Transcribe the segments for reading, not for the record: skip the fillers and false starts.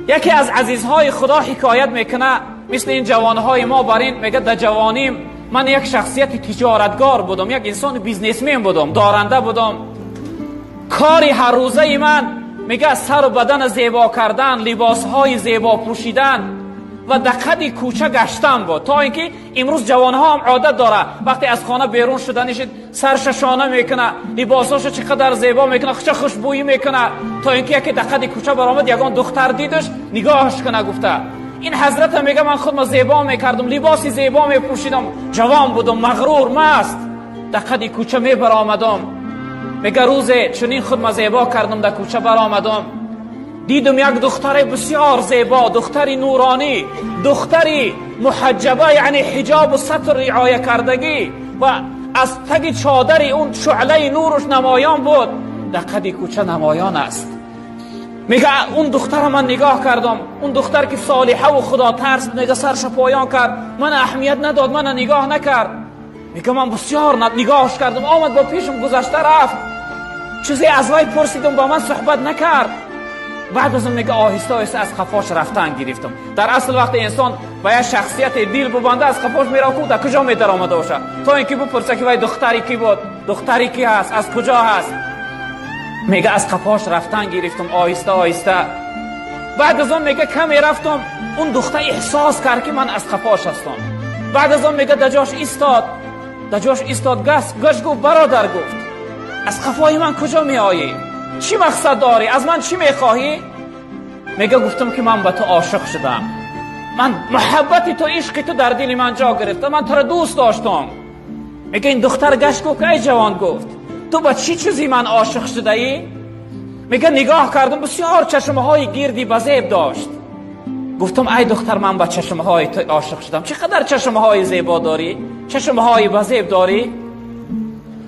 Яке аз азизҳои Худо ҳикоят мекунад, мисли ин ҷавонҳои мо бар ин мегӯяд: дар ҷавоним ман як шахсияти тиҷоратгор будам, як инсони бизнесмен будам, доранда будам. Кори ҳаррӯзаи ман, мегӯяд, сару бадан зебо кардан, либосҳои зебо пӯшидан ва дар қади кӯча гаштан буд. То инки имрӯз ҷавонҳо ҳам одат дорад, вақте аз хона берун шуданиш сарша шона мекунад, либосҳоша чӣ қадар зебо мекунад, чӣ хушбӯӣ мекунад, то инки яке дар қади кӯча баромад, ягон духтар дидаш, нигоҳаш кунад гуфта. Ин ҳазрата мега: ман худро зебо мекардам, либоси зебо мепӯшидам, ҷавон будам, мағрур, маст, дар қади кӯча мебаромадам. Мега, рӯзе чунин худро зебо кардам, дар кӯча баромадам, дидам як духтари бисёр зебо, духтари нуронӣ, духтари муҳаҷҷаба, яъне ҳиҷобу сатр риоя кардагӣ, ва аз таги чодари он шуълаи нуруш намоён буд, дар қади кӯча намоён аст. Мега, он духтара ман нигоҳ кардам, он духтар ки солиҳаву худотарс, мега, сарша поён кард, мана аҳамият надод, мана нигоҳ накард. Мега, ман бисёр нигоҳш кардам, омад, бо пешам гузашта рафт, чизе аз вай пурсидам, бо ман суҳбат накард. Баъд аз он, мега, оҳиста оҳиста аз қафош рафтан гирифтам. Дар асл вақте инсон ба як шахсияте дил бубанда, аз қафош мерав, ку дар куҷо медаромада бошад, то ин ки бипурса, ки вай духтари кӣ буд, духтари кӣ ҳаст, аз куҷо ҳаст. Мега, аз қафош рафтан гирифтам оҳиста оҳиста. Баъд аз он, мега, каме рафтам, он духтар эҳсос кард, ки ман аз қафош ҳастам. Баъд аз он, мега, дар ҷош истод, дар ҷош истод, гас гаш гуфт: «Бародар, — гуфт, — аз қафои ман куҷо меоӣ? Чӣ мақсад дорӣ? Аз ман чӣ мехоҳӣ?» Мега, гуфтам, ки ман ба ту ошиқ шудам, ман муҳаббати ту, ишқи ту дар дили ман ҷо гирифта, ман туро дӯст доштам. Мега, ин духтар гашт, гуфт: «Эй ҷавон, — гуфт, — ту ба чӣ чизи ман ошиқ шудаӣ?» Мега, нигоҳ кардам, бисёр чашмҳои гирди базеб дошт. Гуфтам: «Ай духтар, ман ба чашмҳои ту ошиқ шудам, чӣ қадар чашмҳои зебо дорӣ, чашмҳои базеб дорӣ».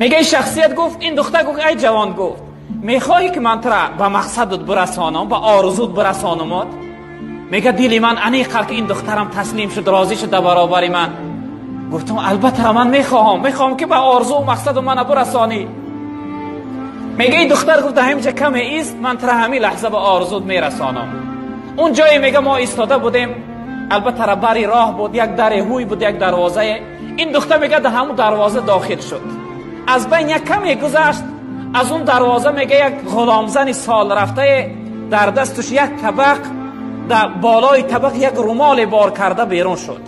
Мега, ин шахсият гуфт, ин духтар гуфт: «Ай ҷавон, — гуфт, — мехоҳӣ, ки ман тура ба мақсадат бирасонам, ба орзут бирасонамот?» Мега, дили ман аниқ кард, ки ин духтарам таслим шуд, розӣ шуд дар баробари ман. Гуфтам: «Албатта, ман мехоҳам, мехоҳам, ки ба орзу мақсаду мана бирасонӣ». Мега, ин духтар гуфт: «Ҳаминҷа каме ист, ман тура ҳамин лаҳза ба орзут мерасонам». Он ҷое, мега, мо истода будем, албатта бари роҳ буд, як даре ҳуй буд, як дарвозае. Ин духтар, мега, дар ҳамун дарвоза дохил шуд. Аз байн як каме гузашт, аз он дарвоза, мега, як ғуломзани сол рафтае дар дасташ як табақ, дар болои табақ як румоле бор карда берун шуд.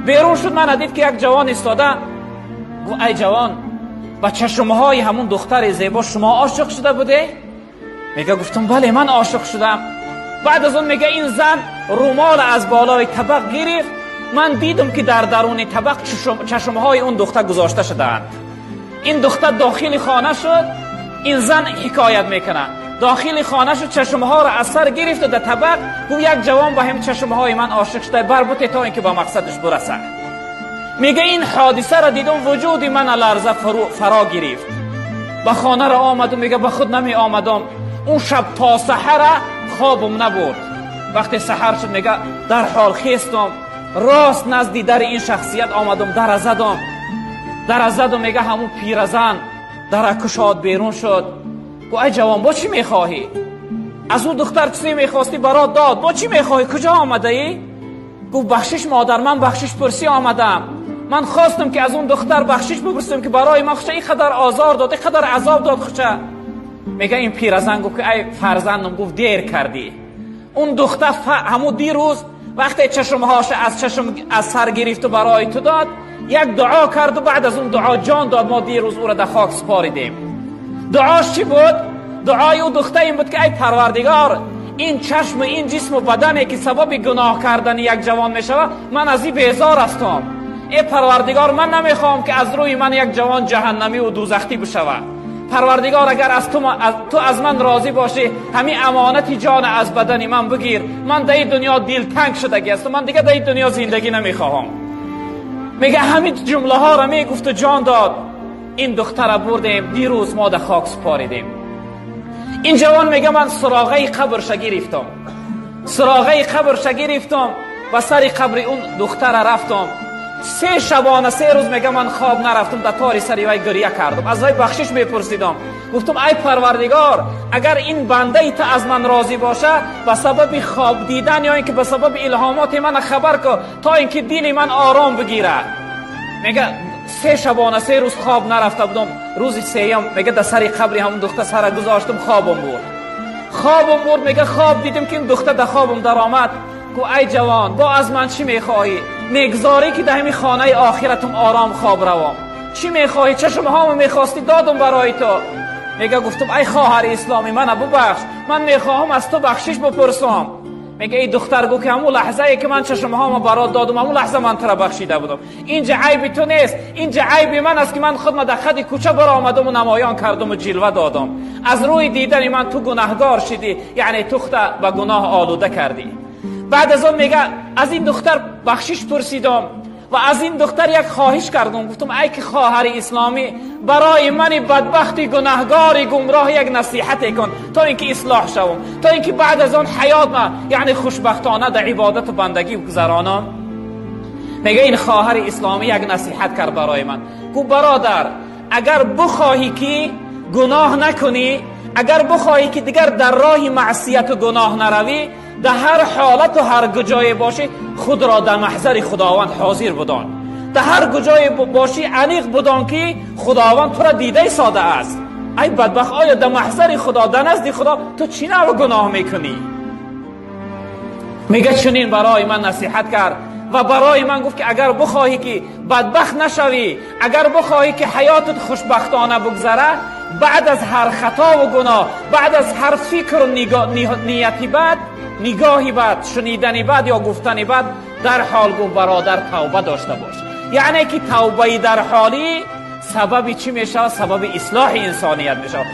Берун шуд, мана дид, ки як ҷавон истода. Гуфт: «Ай ҷавон, ба чашмҳои ҳамун духтари зебо шумо ошиқ шуда буде?» Мега, гуфтам: «Бале, ман ошиқ шудам». Баъд аз он, мега, ин зан румол аз болои табақ гирифт, ман дидам, ки дар даруни табақ чашмҳои он духтар гузошта шудаанд. Ин духтар дохили хона шуд, ин зан ҳикоят мекунад, дохили хона шуд, чашмҳоро аз сар гирифту дар табақ гуфт: «Як ҷавон ба ҳам чашмҳои ман ошиқ шуда, барбуте, то ин ки ба мақсадаш бирасад». Мега, ин ҳодисаро дидам, вуҷуди мана ларза фаро гирифт. Ба хонаро омадам, мега, ба худ намеомадам. Он шаб то саҳара хобам набурд. Вақте саҳар шуд, мега, дарҳол хестам, рост назди дари ин шахсият омадам, дара задам, дара задам. Мега, ҳамун пиразан дара кушод, берун шуд, гуфт: «Ай ҷавон, бо чӣ мехоҳӣ? Аз ӯ духтар чизе мехостӣ, барот дод, бо чӣ мехоҳӣ? Куҷо омадаӣ?» Гуфт: «Бахшиш, модар, ман бахшиш пурсӣ омадам. Ман хостам, ки аз он духтар бахшиш бипурсам, ки барои ман хуча ин қадар озор дод, ин қадар азоб дод хуча». Мега, ин пиразан гуфт, ки: «Ай фарзандам, — гуфт, — дер кардӣ. Он духтар ҳамун дирӯз вақте чашмҳоша аз чашм аз сар гирифту барои ту дод, як дуо карду баъд аз он дуо ҷон дод. Мо дирӯз ӯро дар хок супоридем. Дуош чӣ буд? Дуои ӯ духта ин буд, ки ай Парвардигор, ин чашму ин ҷисму бадане, ки сабаби гуноҳ кардани як ҷавон мешавад, ман аз ин безор ҳастам. Э Парвардигор, ман намехоҳам, ки аз рӯи ман як ҷавон ҷаҳаннамиву дӯзахтӣ бишавад. Парвардигор, агар аз ту аз ман розӣ бошӣ, ҳамин амонати ҷон аз бадани ман бигир. Ман дар ин дунё дилтанг шудагӣ ҳастам, ман дига дар ин дунё зиндагӣ намехоҳам». Мега, ҳамин ҷумлаҳоро мегуфту ҷон дод. Ин духтара бурдем, дирӯз мо дар хок супоридем». Ин ҷавон мега, ман суроғаи қабрша гирифтам, суроғаи қабрша гирифтам, ба сари қабри он духтара рафтам. 3 шабона 3 рӯз, мега, ман хоб нарафтам, дар тори сари вай гиря кардам, аз вай бахшиш мепурсидам. Гуфтам ай Парвардигор, агар ин бандаи ту аз ман розӣ боша, ба сабаби хоб дидан ё инки ба сабаби илҳомоти ман хабар кун, то инки дили ман ором бигирад. Мега 3 шабона 3 рӯз хоб нарафта будам. Рӯзи сеюм мега дар сари қабри ҳамон духтар сара гузоштам, хобам бурд. Хобам бурд, мега хоб дидам ки ин духтар дар хобам даромад. Гуфт ай ҷавон, бо аз ман чӣ мехоҳӣ? Мегзорӣ ки дар ҳамин хонаи охиратам ором хоб равам. Чӣ мехоҳӣ? Чашмҳомо мехостӣ, додам барои ту. Мега гуфтам ай хоҳари исломӣ, мана бубахш, ман мехоҳам аз ту бахшиш бипурсам. Мега эй духтар, гуфт ки ҳамун лаҳзае ки ман чашмҳомо барот додам, ҳамун лаҳза ман тура бахшида будам. Инҷа айби ту нест, инҷа айби ман аст ки ман худма дар хади кӯча баромадам ва намоён кардам ва ҷилва додам. Аз рӯи дидани ман ту гунаҳгор шидӣ, яъне ту худта ба гуноҳ олуда кардӣ. Баъд аз он мега аз ин духтар бахшиш пурсидам ва аз ин духтар як хоҳиш кардам. Гуфтам ай ки хоҳари исломӣ, барои мани бадбахти гунаҳгори гумроҳ як насиҳате кун, то инки ислоҳ шавам, то инки баъд аз он ҳаёт ма яъне хушбахтона дар ибодату бандагӣ гузаронам. Мега ин хоҳари исломӣ як насиҳат кард барои ман. Гуфт бародар, агар бихоҳӣ ки гуноҳ накунӣ, агар бихоҳӣ ки дигар дар роҳи маъсияту гуноҳ наравӣ, дар ҳар ҳолату ҳар куҷое бошӣ худро дар маҳзари Худованд ҳозир будон. Дар ҳар куҷое бошӣ аниқ будон ки Худованд тура дидаи сода аст. Ай бадбахт, оё дар маҳзари Худо, дар назди Худо ту чӣ навъ гуноҳ мекунӣ? Мега чунин барои ман насиҳат кард ва барои ман гуфт ки агар бихоҳӣ ки бадбахт нашавӣ, агар бихоҳӣ ки ҳаётат хушбахтона бигзара, баъд аз ҳар хатову гуноҳ, баъд аз ҳар фикру нияти бад, нигоҳи бад, шунидани бад ё гуфтани бад, дар ҳол гуфт бародар тавба дошта бош. Яъне ки тавбаи дар ҳолӣ сабаби чӣ мешавад? Сабаби ислоҳи инсоният мешавад.